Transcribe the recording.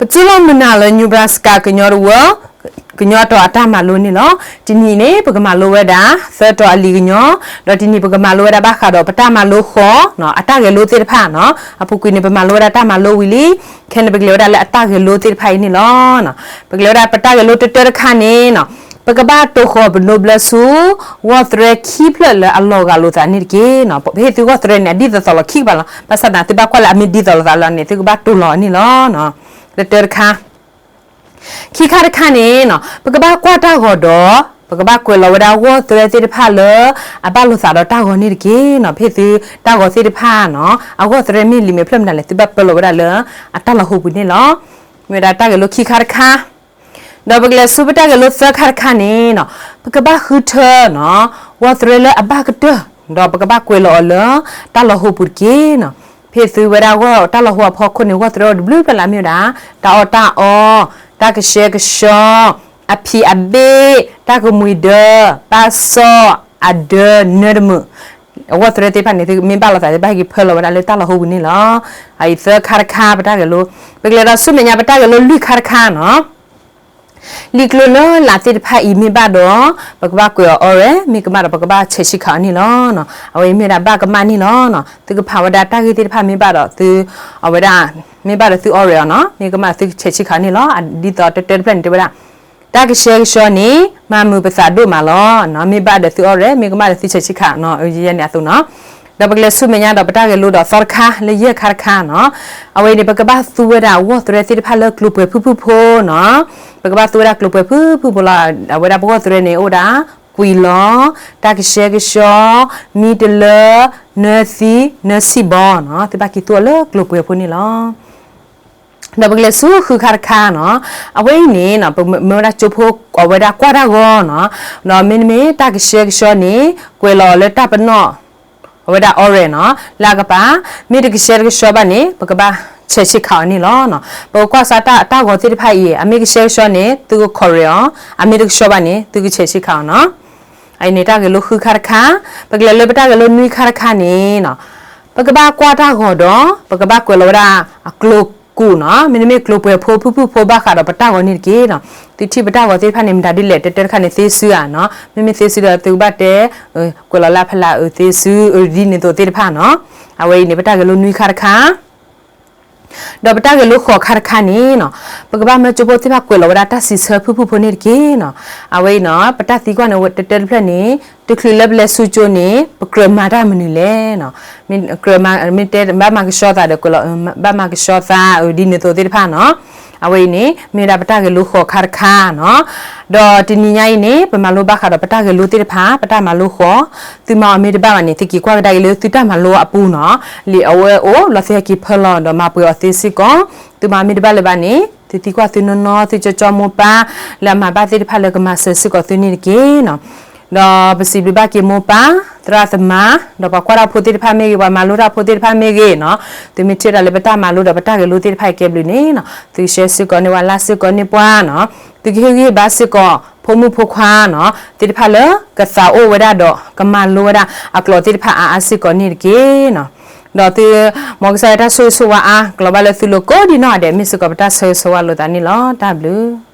ပတူၢ်လိာ်မုာ်နၤလၢ Nebraska ကညီတဝၢ ကညီတီၤအတၢ်မၤလိန့ၣ်လီၤ. တနံၤအံၤန့ၣ် ပကမၤလိဝဲဒၣ် သၢတီၤအလံာ်ကညီ, ဒီးတနံၤပကမၤလိဝဲဒၣ်ဘၣ်ဃးဒီး ပတၢ်မၤလိဃီၤ အတၢ်ဂဲၤလိသ့ၣ်တဖၣ်နီၤ. အပူၤကွံာ်န့ၣ် ပမၤလိဝဲဒၣ်တၢ်မၤလိဝံၤလံ, ခဲန့ၣ် ပကလဲၤဝဲဒၣ်လၢအတၢ်ဂဲၤလိသ့ၣ်တဖၣ်အံၤန့ၣ်လီၤ. ပကလဲၤဝဲဒၣ်ပတၢ်ဂဲၤလိတၢတၢတခါန့ၣ်နီၤ, ပကဘၣ်တိၢ်ဃီၤပနိဘျၢဆူ ဂီၢ်သရဲခံဖျၢၣ်လၢအလီၤဂာ်လိာ်သးန့ၣ်တက့ၢ်နီၤ. ပဟ့ၣ်သုဂီၢ်သရဲန့ၣ် အဒ်သိးသိးလီၤခံကပၤလီၤ. ဘၣ်ဆၣ်သနာ် သုဘၣ်ကွၢ်လၢအမ့ၢ်ဒ်သိးလိာ်သးလီၤန့ၣ် သုကဘၣ်တိၢ်လီၤအီၤန့ၣ်လီၤ. တၢတၢတခါ ခံခါတခါန့ၣ်နီၤ, ပကဘၣ်ကွၢ်တၢ်ဂီၤဒီး ပကဘၣ်ကွဲးလီၤဝဲဒၣ်ဂီၢ်သရဲသ့ၣ်တဖၣ်လၢ အဘၣ်လိာ်သးဒီးတၢ်ဂီၤန့ၣ်တက့ၢ်နီၤ. ပဟ့ၣ်သုတၢ်ဂီၤသ့ၣ်တဖၣ်နီၤ, အဂီၢ်သရဲမ့ၢ်လံာ်မ့ၢ်ဖျၢၣ်မနုၤလဲၣ် သုဘၣ်ပၢလီၤဝဲဒၣ်လၢအတၢ်လီၤဟိပူၤန့ၣ်လီၤ. မ့ၢ်ဝဲဒၣ်တၢ်ဂဲၤလိခံခါတခါ ဒီးပကလဲၤဆူပတၢ်ဂဲၤလိသၢခါတခါန့ၣ်နီၤ, ပကဘၣ်ဃုထၢနီၤ, ဂီၢ်သရဲလၢအဘၣ်ကတၢၢ်, ဒီးပကဘၣ်ကွဲးလီၤအီၤလၢတၢ်လီၤဟိပူၤတက့ၢ်နီၤ. ပဟ့ၣ်သုဝဲဒၣ်ဂီၢ်တၢ်လီၤဟိအဖီခိၣ်န့ၣ် ဂီၢ်သရဲအိၣ်တဘျုးဖျၢၣ်လၢအမ့ၢ်ဝဲဒၣ် တၢ်အီၣ်တၢ်အီ, တၢ်ကဆှဲကဆှီ, အဖံးအဘ့ၣ်, တၢ်ကမှံၤဒၢ, ဘၣ်စီၣ်, အဒၢ, နၢတမုာ် အဂီၢ်သရဲသ့ၣ်တဖၣ်န့ၣ် သုမ့ၢ်ဘၣ်လိာ်သး သုဘၣ်ဟဲက့ၤဖၢလီၤဝဲဒၣ်လၢတၢ်လီၤဟိပူၤန့ၣ်လီၤ. အအံၤသၢခါတခါ ပတၢ်ဂဲၤလိ, ပကလဲၤဒီးဆူမဲာ်ညါပတၢ်ဂဲၤလိလွံၢ်ခါတခါနီၤ. လံာ်ကျိၤလၢလးသ့ၣ်တဖၣ်အံၤမ့ၢ်ဘၣ်ဒီး ပကဘၣ်ကွဲးအီၤအီရဲၣ်, မ့ၢ်ကမၣ်ဒီးပကဘၣ်ဆဲးဆံးခးအီၤန့ၣ်လီၤ. အဝဲအံၤမ့ၢ်ဝဲဒၣ်ဘၣ်ကမၣ်န့ၣ်လီၤ. သုကဖးဝဲဒၣ်တၢ်ဂ့ၢ်သ့ၣ်တဖၣ်မ့ၢ်ဘၣ်ဒီးသု, အဝဲဒၣ် မ့ၢ်ဘၣ်ဒီးသုအီရဲၣ်အီၤနီၤ, မ့ၢ်ကမၣ်ဒီးသုဆဲးဆံးခးအီၤန့ၣ်လီၤ. ဒ်သိးတၢတၢတဖျၢၣ်န့ၣ် တဲဝဲဒၣ် တၢ်ကဆှဲကဆှီန့ၣ် မၤမုာ်ပသးဒိၣ်မးလီၤ. မ့ၢ်ဘၣ်ဒီးသုအီရဲၣ်, မ့ၢ်ကမၣ်ဒီးသုဆဲးဆံးခးနီၤ, ယဲန့ၣ်အသိးနီၤ. ဒီးပကလဲၤဆူမဲာ်ညါဒီးပတၢ်ဂဲၤလိဒီးသီတခါ လၢယဲၢ်ခါတခါနီၤ. အဝဲအံၤန့ၣ် ပကဘၣ်သူဝဲဒၣ်ဂီၢ်သရဲသ့ၣ်တဖၣ်လၢကျိၤပှဲၤဖုၣ်ဖုၣ်ဖိနီၤ. ပကဘၣ်သူဝဲဒၣ်ကျိၤပှဲၤဖုၣ်ဖုၣ်ဖိလီၤ. အဝဲဒၣ်ပဂီၢ်သရဲန့ၣ် အိၣ်ဝဲဒၣ် ကွံာ်လီၤ, တၢ်ကဆှဲကဆှီ, မံတလၢ, နၢသံ, နၢဆံၣ်ဘီနီၤ. သုဘၣ်က့ၤသူအီၤလၢကျိၤပှဲၤဖိန့ၣ်လီၤ. ဒီးပကလဲၤဆူဃုခါတခါနီၤ. အဝဲအံၤန့ၣ် ပမ့ၢ်ဝဲဒၣ်ကၠိဖိ အဝဲဒၣ်ကွၢ်တၢ်ဂီၤနီၤ. ဒီးမ့တမ့ၢ်တၢ်ကဆှဲကဆှီန့ၣ် ကွဲးလီၤအီၤလၢတၢ်ပနီၣ် အဝဲဒၣ်အီရဲၣ်နီၤ လၢအကပၤ, မ့ၢ်တကဆှဲတကဆှီဘၣ်န့ၣ် ပကဘၣ်ဆဲးဆံးခးအီၤန့ၣ်လီၤ. ပကကွၢ်စးတၢ်ဂီၤသ့ၣ်တဖၣ်အံၤ အမ့ၢ်ကဆှဲကဆှီန့ၣ် သုကခီၣ်ရဲၣ်အီၤ, အမ့ၢ်တကဆှီဘၣ်န့ၣ် သုကဆဲးဆံးခးအီၤနီၤ. အအံၤန့ၣ်တၢ်ဂဲၤလိဃုခါတခါ, ပကလဲၤလၢပတၢ်ဂဲၤလိနွံခါတခါန့ၣ်နီၤ. ပကဘၣ်ကွၢ်တၢ်ဂီၤဒီး ပကဘၣ်ကွဲးလီၤဝဲဒၣ်အကျိၤကူာ်နီၤ, မ့တမ့ၢ်ကျိၤပှဲၤဖိဖုၣ်ဖုၣ်ဖိဘၣ်ဃးဒီးပတၢ်ဂီၤန့ၣ်တက့ၢ်နီၤ. သုထံၣ်ပတၢ်ဂီၤသ့ၣ်တဖၣ်န့ၣ် မတၤဒ်လဲၣ် တၢတၢတခါန့ၣ်သ့စုဧါနီၤ, မ့မ့ၢ်သ့စုဒီးသုကဘၣ်တဲ ကွဲးလီၤလၢအဖီလာ်အသ့စု ဒ်န့ၣ်သိးသ့ၣ်တဖၣ်နီၤ. အဝဲအံၤန့ၣ် ပတၢ်ဂဲၤလိနွံခါတခါ ဒီးပတၢ်ဂဲၤလိဃိးခါတခါန့ၣ်နီၤ, ပကဘၣ်မၢကၠိဖိသ့ၣ်တဖၣ်ကွဲးလီၤဝဲဒၣ်တၢ်စံးဆၢဖုၣ်ဖုၣ်ဖိန့ၣ်တက့ၢ်နီၤ. အဝဲအံၤနီၤ ပတၢ်သံကွၢ်န့ၣ် တၢတၢတဖျၢၣ်န့ၣ် တချုးလၢပလဲၤဆူကၠိန့ၣ် ပကြၢးမၤတၢ်မနုၤလဲၣ်နီၤ. မ့ၢ်ကြၢးမၤ မ့ၢ်တဲဘၣ်မၤကဆှီသးဒီး ကွဲးလီၤ ဘၣ်မၤကဆှီသး ဒ်န့ၣ်သိးသ့ၣ်တဖၣ်နီၤ. အဝဲအံၤန့ၣ် မ့ၢ်ဝဲဒၣ်ပတၢ်ဂဲၤလိဃိးခါတခါနီၤ. ဒီးတနံၤညါအံၤန့ၣ် ပမၤလိဘၣ်ဃးဒီးပတၢ်ဂဲၤလိသ့ၣ်တဖၣ် ပတၢ်မၤလိဃိး, သုမၤအီၤမ့ၢ်တဘၣ်ဘၣ်န့ၣ် သုက့ၤကွၢ်ကဒါက့ၤလၢသုတၢ်မၤလိအပူၤနီၤ. လံာ်အဝဲအိၣ်လီၤ သုဟဲက့ၤဖၢလီၤဒီးမၤပှဲၤအီၤသ့စ့ၢ်ကီး. သုမၤအီၤမ့ၢ်တဘၣ်လၢၤဘၣ်န့ၣ် သုသံကွၢ်သုနီၢ်နီၢ် သုကၠီကၠီမိၢ်ပၢ် လၢအမၤဘၣ်သ့ၣ်တဖၣ်လၢကမၤစၢၤစ့ၢ်ကီးသုန့ၣ်တက့ၢ်နီၤ. ဒီးပစံးဘျုးဘၣ်က့ၤမိၢ်ပၢ် သရၣ်သမါ ဒီးပှၤကွၢ်တၢ်ဖိသ့ၣ်တဖၣ်မ့ၢ်ဂ့ၤ ပှၤမၤလိတၢ်ဖိသ့ၣ်တဖၣ်မ့ၢ်ဂ့ၤနီၤ, သုမ့ၢ်ထံၣ်တၢ်လၢပတၢ်မၤလိဒီးပတၢ်ဂဲၤလိသ့ၣ်တဖၣ်အံၤကဲဘျုးန့ၣ်နီၤ, သုကshareစ့ၢ်ကီးန့ၢ်ပှၤ likeစ့ၢ်ကီးန့ၢ်ပှၤနီၤ, သုကဟ့ၣ်ဂံၢ်ဟ့ၣ်ဘါစ့ၢ်ကီး ဖိမုၣ်ဖိခွါနီၤ သ့ၣ်တဖၣ်လၢကသးအိၣ်ဝဲဒၣ်ဒီး ကမၤလိဝဲဒၣ်အကျိာ်သ့ၣ်တဖၣ်အါအါစ့ၢ်ကီးန့ၣ်တက့ၢ်နီၤ. ဒီးသု မ်ကစၢ်ယွၤတၢ်ဆိၣ်ဂ့ၤဆိၣ်ဝါအါ ကလီၤဘၣ်လၢသုလိၤကိးဒံးနီၢ်ဂၤဒဲး မ့ၢ်စ့ၢ်ကီးပတၢ်ဆၢဂ့ၤဆၢဝါလိာ်သးန့ၣ်လီၤ. တၢ်ဘျုး